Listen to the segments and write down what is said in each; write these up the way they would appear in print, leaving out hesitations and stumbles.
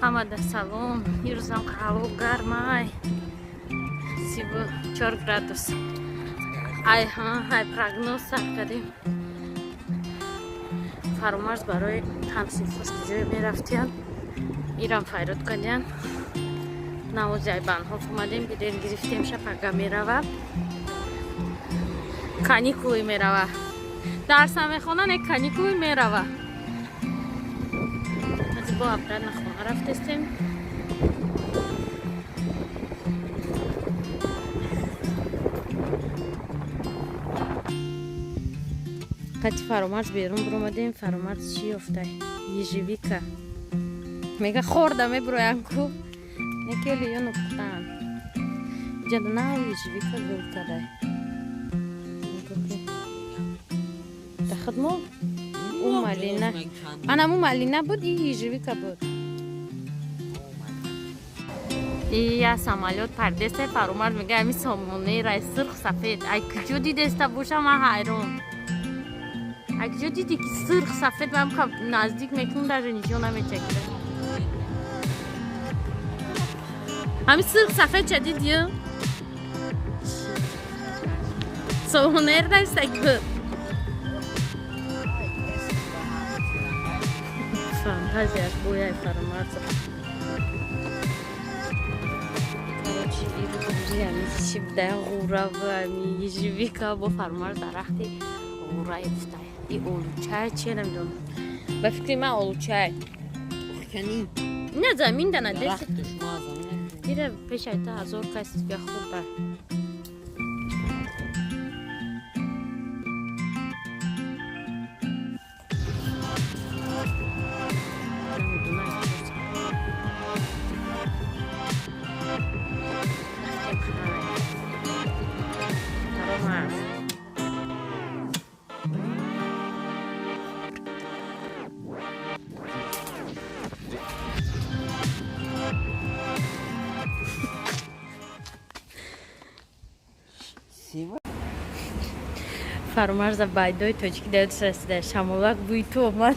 Ҳамада салом. Ирӯзам ҳаво гармай, 34 градус. Ай ай прогноз сар кардем. Фаромарз барои ҳамсинфош куҷое мерафтиян, ирам файрод кардиян. Навози ай Bahnhof омадем, билет гирифтем, шапага мерава, каникулы мерава. Дарса мехона, не, каникулы мерава. Бо обратно хона рафтестем. Қати Фаромарз берун биромадем. Фаромарз чӣ ёфтай? Ежевика. Мега, хорда мебироям ку, некели ё нупухтаам. Иҷада нав ежевика гул кадай. Дахадмо ӯ малина, анаму малина буд, и ежевика буд. Я самолёт пардеста. Фаромарз мега, ами сомонаи рай сурх сафед ай куҷо дидеста боша? Ман ҳайрон, ай куҷо диди, ки сурх сафед? Ман наздик мекунам, даже нишон намечакида. Ҳами сурх сафед ча дидӣ? Сомонаи райстаку фантазияш бояй Фаромарза. Короче, ирӯзи ами чи буда, ғурава, ами ежевика. Бо Фаромарз дарахти ғура ёфтай. И олучай чи, намедонам, ба фикри ман олучай. Не, замин да надест. Ира пешайта ҳазор кас я хурда. Намедонам. Рафтем, хай. Фаромарз. Фаромарза байдои тоҷикӣ даёдш расида. Шамолак бӯи ту омад.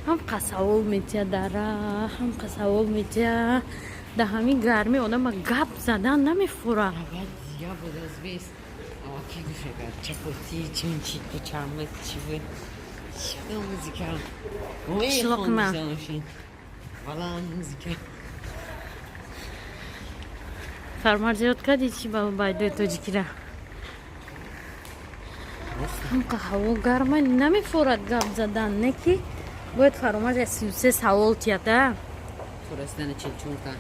Ҳам қасавол метия дара, ҳам қасавол метия. Да ҳамин гармӣ одама гап задан намефурад. Я буду здесь. Чапоти, чимчи, чармет, чи буд? Чӣ музыка? Қишлоқма. Вала музыка. Фаромарз, ёд кардӣ, чи ба байдои тоҷикира? Ҳамқа ҳаво гарма, намефорад гап задан, не ки бояд Фаромарз я 33 савол тията. Фурастана чилчунта.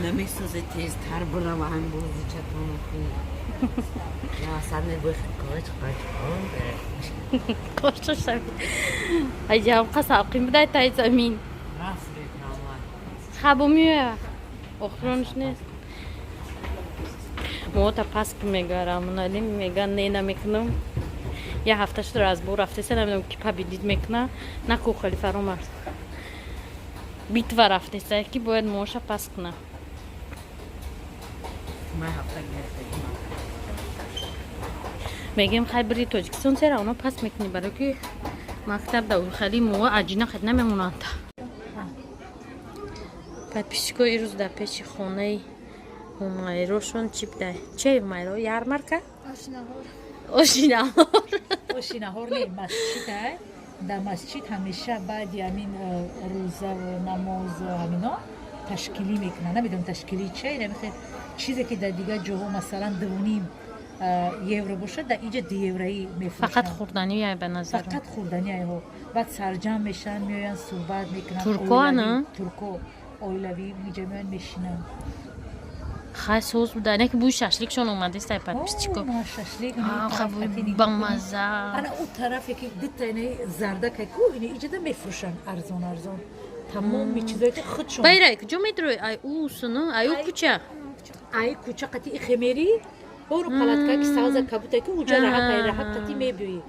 Намесозе, тезтар бурава, ҳам бозичатон. Я сар мебои, қоч қоч. Қошо шави. Аҷаб салқин будай тай замин. Рафт реклама. Хабо меоя. Охиронш нест. Мота пас мегарам, налим мега, не, намекунам. Я ҳафта шуд разбор рафтеса, намедонам, ки победить мекуна. Наку хали Фаромарз. Битва рафтеса, ки бояд моша пас куна. Ман ҳафта гирифтагӣ. Мегем, хай, бири Тоҷикистон, сера оно пас мекунӣ, барои ки мактаб да хали моа аҷина хед намемонанд. Подписчико, ирӯз дар пеши хонаи Ҳумайрошон чӣ будай? Че, Ҳумайро, ярмарка? Ошинаҳор. Ошинаҳор не, масҷид. Ай дар масҷид ҳамеша баъди ҳамин рӯзаву намозу ҳамино ташкилӣ мекунанд. Намедонам, ташкилӣ че, намехе чизе, ки дар дигар ҷоҳо, масалан, 2,5 евро бошад, дар инҷа 2 евроӣ мефурӯшанд. Фақат хӯрданӣ яй, ба назарам. Фақат хӯрданӣ айҳо. Баъд сарҷамъ мешаванд, меоянд, суҳбат мекунанд. Турко, оилавӣ, на? Турко, оилавӣ инҷа меоянд, мешинанд. Хай, соз буда, не ки бӯи шашликшон омадест, ай, подписчико. О, шашлик. Бамаза. Ана ӯ тарафе, ки дита ина зардака ку, ина иҷода мефурӯшанд арзон арзон тамоми чизое, ки худшон. Байрай куҷо медрои? Ай ӯ суну ай ӯ кӯча? Ай кӯча қати ихемери ору палатка, ки савза кабута, ки уҷа раҳат, ай раҳат қати мебиёӣ.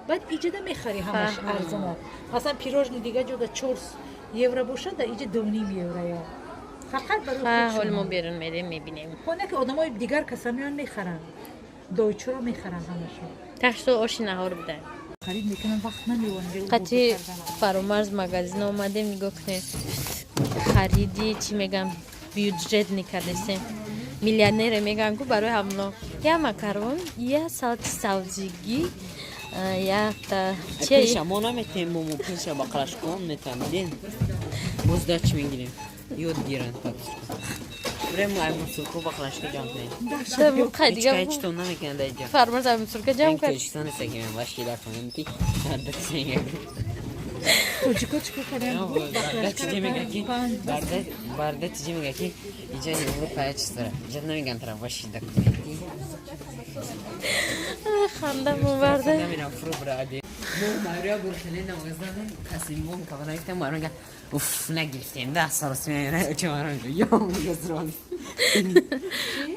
Баъд иҷада мехарӣ ҳамаш арзона. Масалан, пирожни дига ҷода 4 евро бошад, да иҷа 2,5 евро я. Фақат барои ҳол мо берун мерем, мебинем. Хона ки одамои дигар каса меоянд, мехаранд. Дойчуро мехаранд ҳамашон. Так что оши наҳор буда. Харид мекунам, вақт намевонам. Қати Фаромарз магазин омадем, нигоҳ кунед. Хариди чӣ мегам, бюджетный кардесем. Миллионере меган ку барои ҳамно. Я макарон, я салати савзигӣ, якта чӣ? Пеша мо наметем, мо пеша ба қалашкон метам, дин. Боз дар чӣ мегирем? Ёд гиранд подписчико. Прямо ай мусурко ба қалашка ҷамъ кунем. Дига чито намекунад дар ҷо. Фармарз ай мусурка ҷамъ кард. Тоҷикистон нест, ки мен вашки дар кунем ки Тоҷико чӣ кардем? Барда чиҷе мега ки иҷа Европа я чиз дора. Иҷа намеган тараф ваши документи. Ханда моварда. Намерам фуру бираде. Мо Мария бурхеле навоздадем, касимбон каванагифтем, Мария уф нагирифтем, да саросмея чо Мария ё газрон.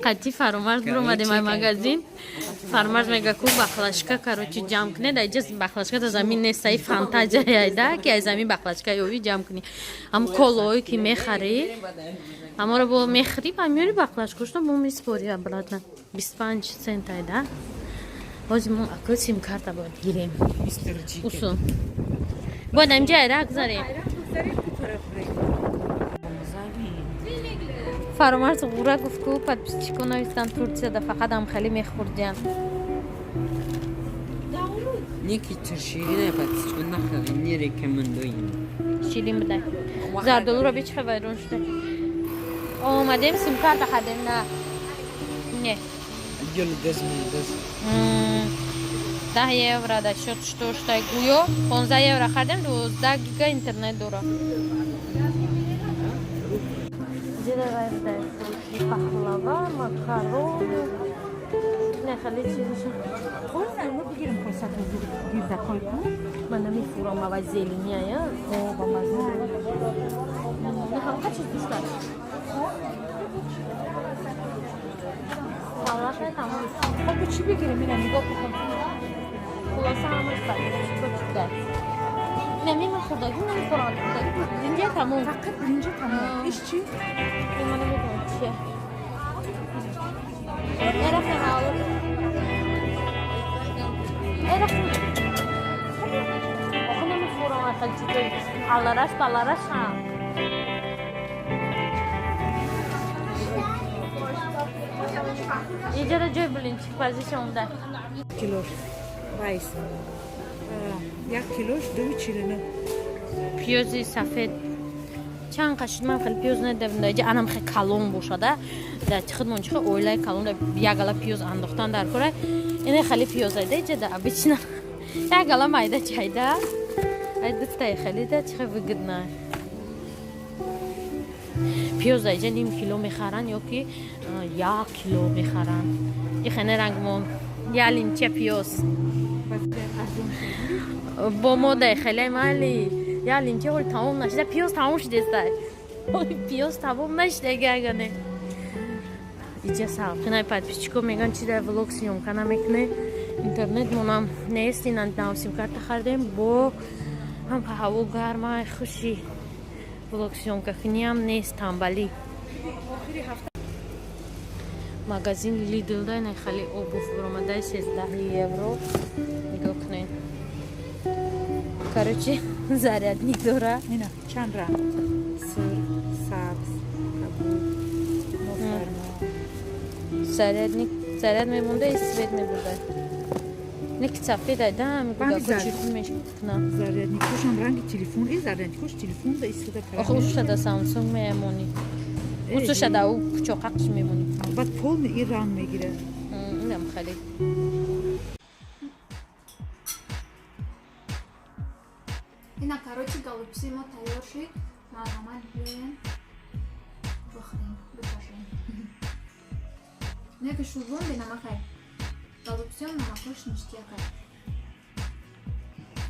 Қати Фаромарз биромадем ай магазин. Фаромарз мега ку бахлашка, короче, ҷамъ кунед. Айҷа бахлашка да замин нест, ай фантазия айда ки ай замин бахлашка ёви ҷамъ кунӣ. Ҳам колои ки мехарӣ, ҳаморо бо мехарӣ, ба меёри бахлашкошно бо меспорӣ обратно. 25 цент айда. Ҳозир мо акл сим-карта бояд гирем. Усу. Бояд ҳамҷа айра гузарем. Фаромарз ғура гуфт ку подписчико навистан Турсияда фақат ҳам хеле мехӯрдиян. Неки ширина подписчико нахӯрд, не рекомендуем. Ширин буда. Зардолуро би чӣ вайрон шуда. Омадем сим-карта хардем на. Не. 10 евро да счет что штай гӯё 15 евро хардем, 12 гига интернет дора. Пахлава, макароны. Не, хеле чизаша. Қойна, мо бигирем косак гирдакой ку? Ман намефурам, ава зеления, я? О, ба маза. Не, ҳамқа чиз дӯст. Хоб чӣ бигирем? Ина нигоҳ кун. Хулоса ҳамаш подписчико чида. Не, мема хӯрдагӣ намехӯрам. Хӯрдагӣ биринҷа тамом. Фақат биринҷа тамом. Иш чӣ? Ман намедонам чие. Эрафтем аол. Эрафтем. Охо намехӯрам ахал чизои. Алараш балараш ҳам. Иҷара ҷой блинчик пазиша онда. Килош райс. Як килош 2,49. Пиёзи сафед чанд қашид? Ман хеле пиёз надидам. Иҷа анам хеле калон бошада. Дар худмон чихе оилаи калон як гала пиёз андохтан дар кора. Ине хеле пиёз айда иҷа да обычно. Як гала майда чайда. Ай дутаи хеле да чихе выгодно. Пиёз иҷа ним кило мехаранд ё ки як кило мехаранд. Ихене рангмон я лимча пиёз. Бо модаи хеле майли. Я лимча ҳоли тамом нашида, пиёз тамом шудеста. Ҳоли пиёз тамом нашида гагане. Иҷа салқинай подписчико меган чи дар влог съёмка намекунед. Интернет монам нест, ина нав сим-карта хардем бо ҳам ҳаво гарма, хуши влог съёмка куниам нест, тамбалӣ. Магазин Lidl да ина хеле обув баромадаи 13 евро. Нигоҳ кунед. Короче, зарядник дора. Ина чанд ранг? Сир, сабз, кабуд, нофармо. Зарядник, заряд мемонда и свет мебурда. Не ки сафед айда, мегӯда чиркун мешкунам. Зарядникошам ранги телефон, и зарядникош телефон да истифода карда. Охо ушта да Samsung мемонӣ. Усуша да ӯ пучоқақш мемонӣ. Баъд полный ин ранг мегирад. Инам хеле. Ина, короче, голубцы мо тайёр шуд. Марҳамат, биёем бихӯрем, бичашем. Не ки шӯрбон бенамакай. Голубциён намакош ништякай.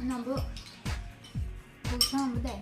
Ина бу кулчаам будай.